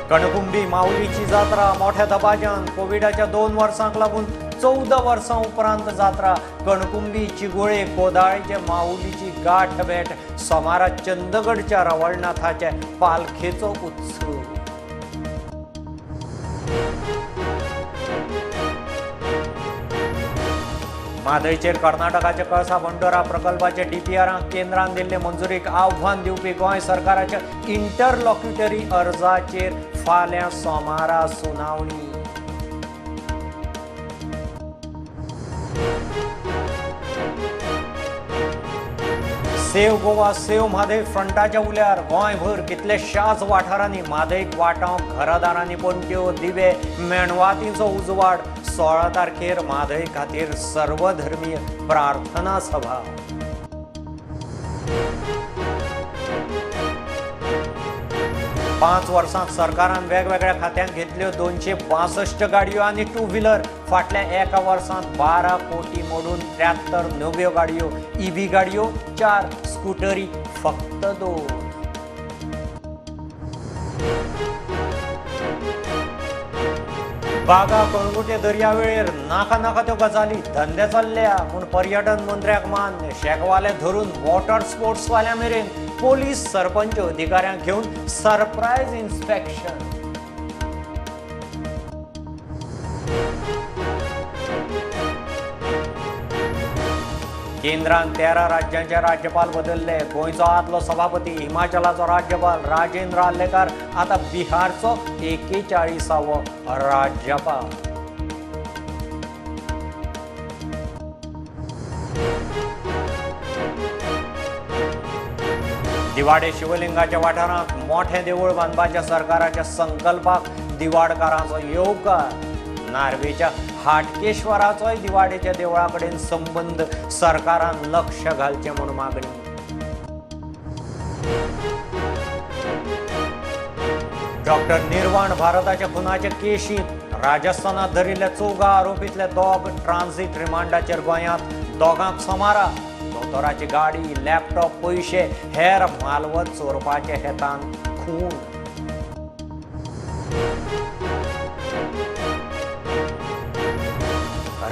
कणकुंबी माऊलीची जात्रा मोठ्या दबाज्यान. कोविडाच्या 2 वर्सांक लागून 14 वर्सां उपरांत जात्रा. कणकुंबी चिगोळे कोदाळीचे माऊलीची गाठ भेट. सोमारा चंदगडच्या रवळनाथाचे पालखेचो उत्सव. म्हादयचेर कर्नाटकाच्या कळसा भंडोरा प्रकल्पाचे डीपीआरांक केंद्रान दिल्ले मंजुरीक आव्हान दिवपी गोंय सरकाराच्या इंटरलॉक्युटरी अर्जाचेर फाल्यां सोमारा सुनावणी. सेव गोवा सेव म्हादय फ्रंटाच्या उल्यार गोंयभर कितल्याशाच वाठारांनी म्हादयक वाटावंक घरादारांनी पणट्यो, दिवे, मेणवातींचो उजवाड. 16 तारखेर म्हादय खातीर सर्वधर्मीय प्रार्थना सभा. पांच वर्सांत सरकारान वेगवेगळ्या खात्यांक घेतल्यो 262 गाडयो आनी 2 व्हिलर. फाटल्या एका वर्सांत 12 कोटी मोडून 73 नव्यो गाडयो, ईव्ही गाडयो 4, स्कुटरी फक्त 2. बागा कळंगुटे दर्यावेळेर नाका नाका त्यो गजाली धंदे चल्ल्या म्हूण पर्यटन मंत्र्याक मान्य. शेकवाले धरून वॉटर स्पोर्ट्सवाल्या मेरेन पोलीस सरपंच अधिकाऱ्यांक घेवन सरप्रायज इन्स्पेक्शन. केंद्रान 13 राज्यांचे राज्यपाल बदलले. गोंयचो आदलो सभापती हिमाचलाचो राज्यपाल राजेंद्र आर्लेकर आतां बिहारचो 41वो राज्यपाल. दिवाडे शिवलिंगाच्या वाठारांत मोठें देवूळ बांदपाच्या सरकाराच्या संकल्पाक दिवाडकारांचो येवकार. नार्वेच्या हाटकेश्वराचोय दिवाडेच्या देवळा कडेन संबंद, सरकारान लक्ष घालचें म्हूण मागणी. डॉक्टर निर्वाण भारताच्या खुनाचे केशींत राजस्थानात धरिल्ल्या 4 आरोपींतले 2 ट्रान्झीट रिमांडाचेर गोंयांत. 2 सोमारा दोतोराची गाडी, लॅपटॉप, पयशे हेर मालवत चोरपाचे हेतान खून.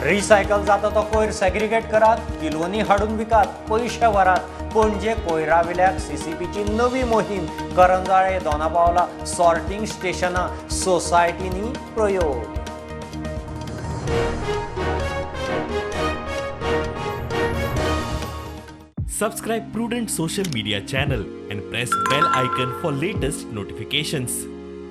रिसायकल जाता तो कोयर सेग्रिगेट करात, किलोनी हाडून विकात, पयशे व्हरात. पणजे कोयराविल्याक सीसीपीची नवी मोहीम. करंजाळे, दोनापावला सॉर्टिंग स्टेशनां सोसायटींनी प्रयोग. Subscribe Prudent Social Media channel and press bell icon for latest notifications.